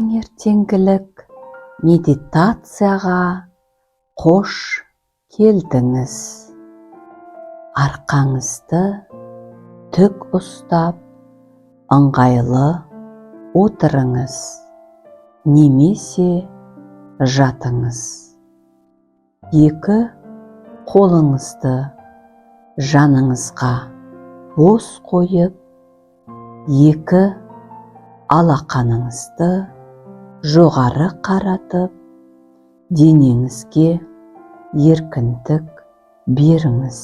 Таңертеңгілік медитацияға қош келдіңіз. Арқаңызды тік ұстап, ыңғайлы отырыңыз немесе жатыңыз. Екі қолыңызды жаныңызға бос қойып, екі алақаныңызды жоғары қаратып, денеңізге еркіндік беріңіз.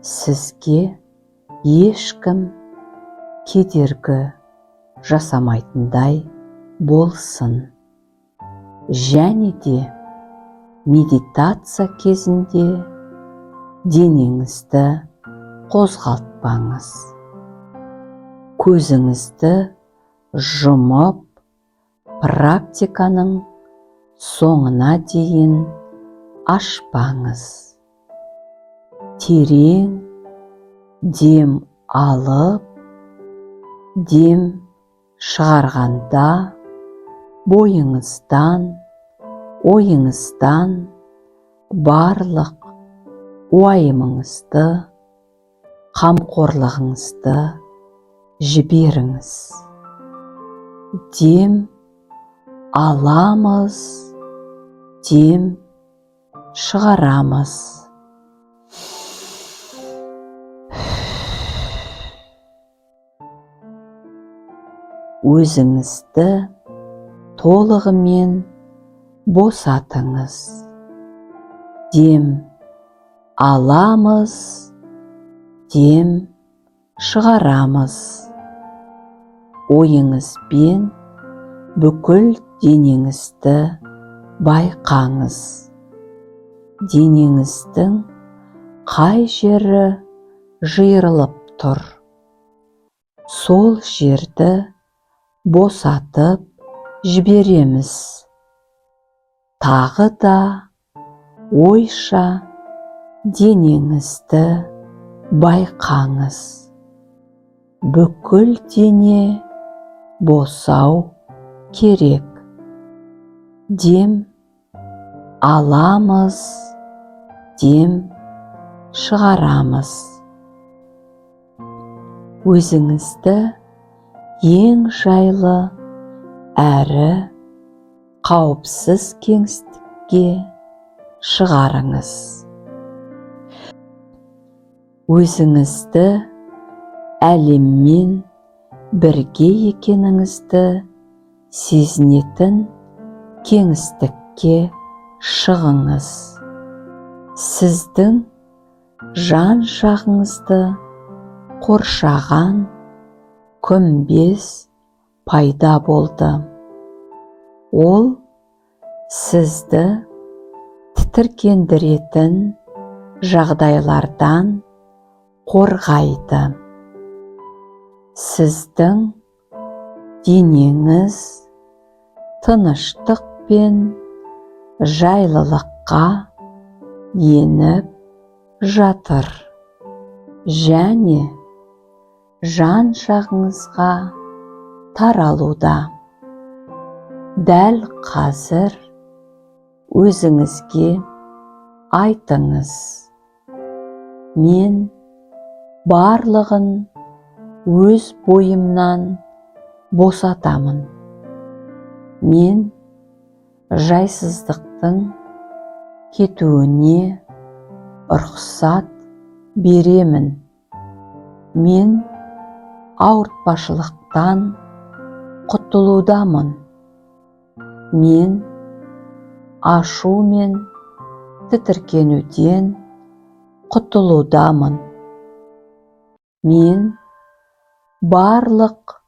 Сізге ешкім кедергі жасамайтындай болсын. Және де медитация кезінде денеңізді қозғалтпаңыз. Көзіңізді жұмып, практиканың соңына дейін ашпаңыз. Терең дем алып, дем шығарғанда бойыңыздан, ойыңыздан барлық уайымыңызды, қамқорлығыңызды жіберіңіз. Дем аламыз, дем шығарамыз. Өзіңізді толығымен босатыңыз. Дем аламыз, дем шығарамыз. Ойыңызбен бүкіл денеңізді байқаңыз. Денеңіздің қай жері жиырылып тұр, сол жерді босатып жібереміз. Тағы да ойша денеңізді байқаңыз. Бүкіл дене босау керек. Дем аламыз, дем шығарамыз. Өзіңізді ең жайлы әрі қауіпсіз кеңістікке шығарыңыз. Өзіңізді әлеммен бірге екеніңізді сезінетін кеңістікке шығыңыз. Сіздің жан жағыңызды қоршаған күмбез пайда болды. Ол сізді тітіркендіретін жағдайлардан қорғайды. Сіздің денеңіз тыныштық пен жайлылыққа еніп жатыр және жан жағыңызға таралуда. Дәл қазір өзіңізге айтыңыз: мен барлығын өз бойымнан босатамын. Мен жайсыздықтың кетуіне рұқсат беремін. Мен ауыртпашылықтан құтылудамын. Мен ашу мен тітіркенуден құтылудамын. Мен барлық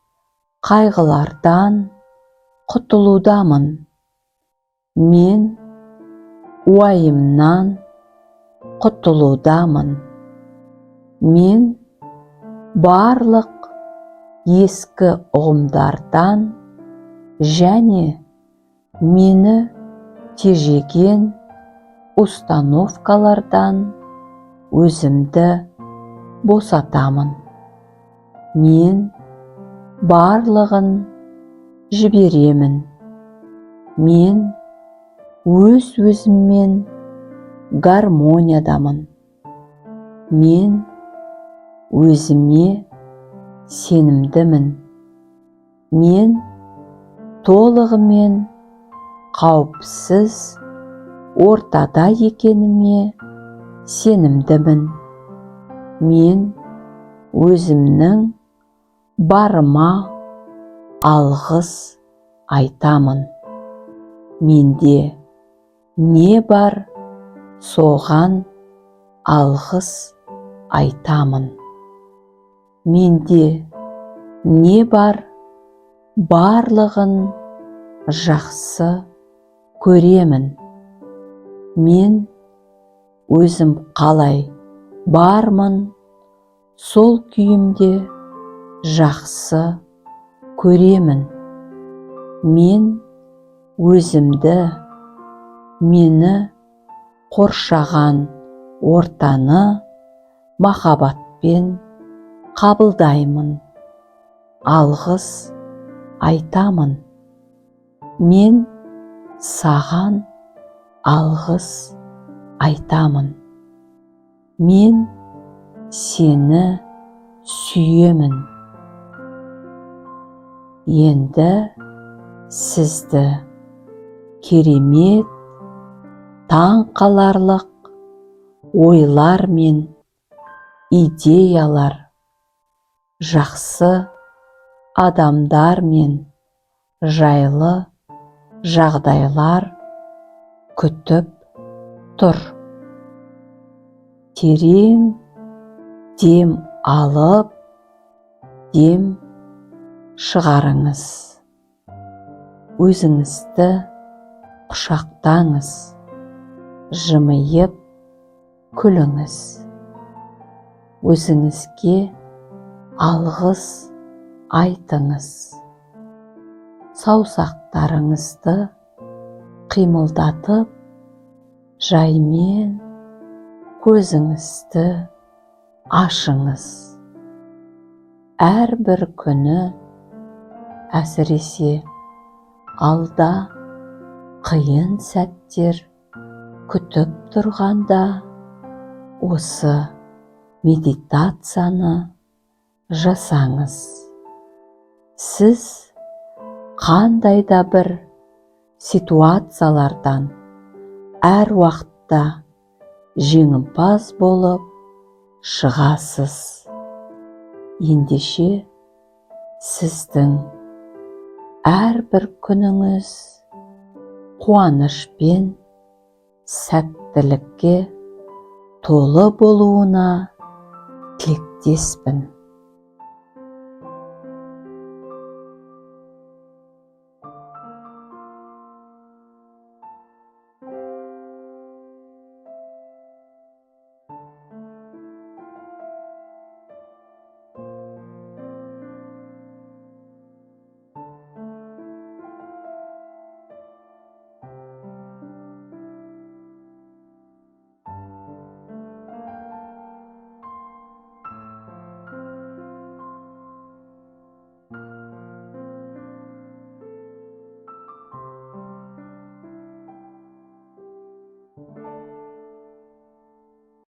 қайғылардан құтылудамын. Мен уайымнан құтылудамын. Мен барлық ескі ұғымдардан және мені тежеген установкалардан өзімді босатамын. Мен барлығын Жіберемін. Мен өз өзіммен гармониядамын. Мен өзіме сенімдімін. Мен толығымен қауіпсіз ортада екеніме сенімдімін. Мен өзімнің барыма алғыс айтамын. Менде не бар, соған алғыс айтамын. Менде не бар, барлығын жақсы көремін. Мен өзім қалай бармын, сол күйімде жақсы көремін. Мен өзімді, мені қоршаған ортаны махаббатпен қабылдаймын, алғыс айтамын. Мен саған алғыс айтамын. Мен сені сүйемін. Енді сізді керемет, таңқаларлық ойлар мен идеялар, жақсы адамдар мен жайлы жағдайлар күтіп тұр. Терең дем алып, дем шығарыңыз. Өзіңізді құшақтаңыз, жымиып күліңіз. Өзіңізге алғыс айтыңыз. Саусақтарыңызды қимылдатып, жаймен көзіңізді ашыңыз. Әрбір күні, әсіресе алда қиын сәттер күтіп тұрғанда, осы медитацияны жасаңыз. Сіз қандай да бір ситуациялардан әр уақытта жеңімпаз болып шығасыз. Ендеше, сіздің әрбір күніңіз қуаныш пен сәттілікке толы болуына тілектеспін.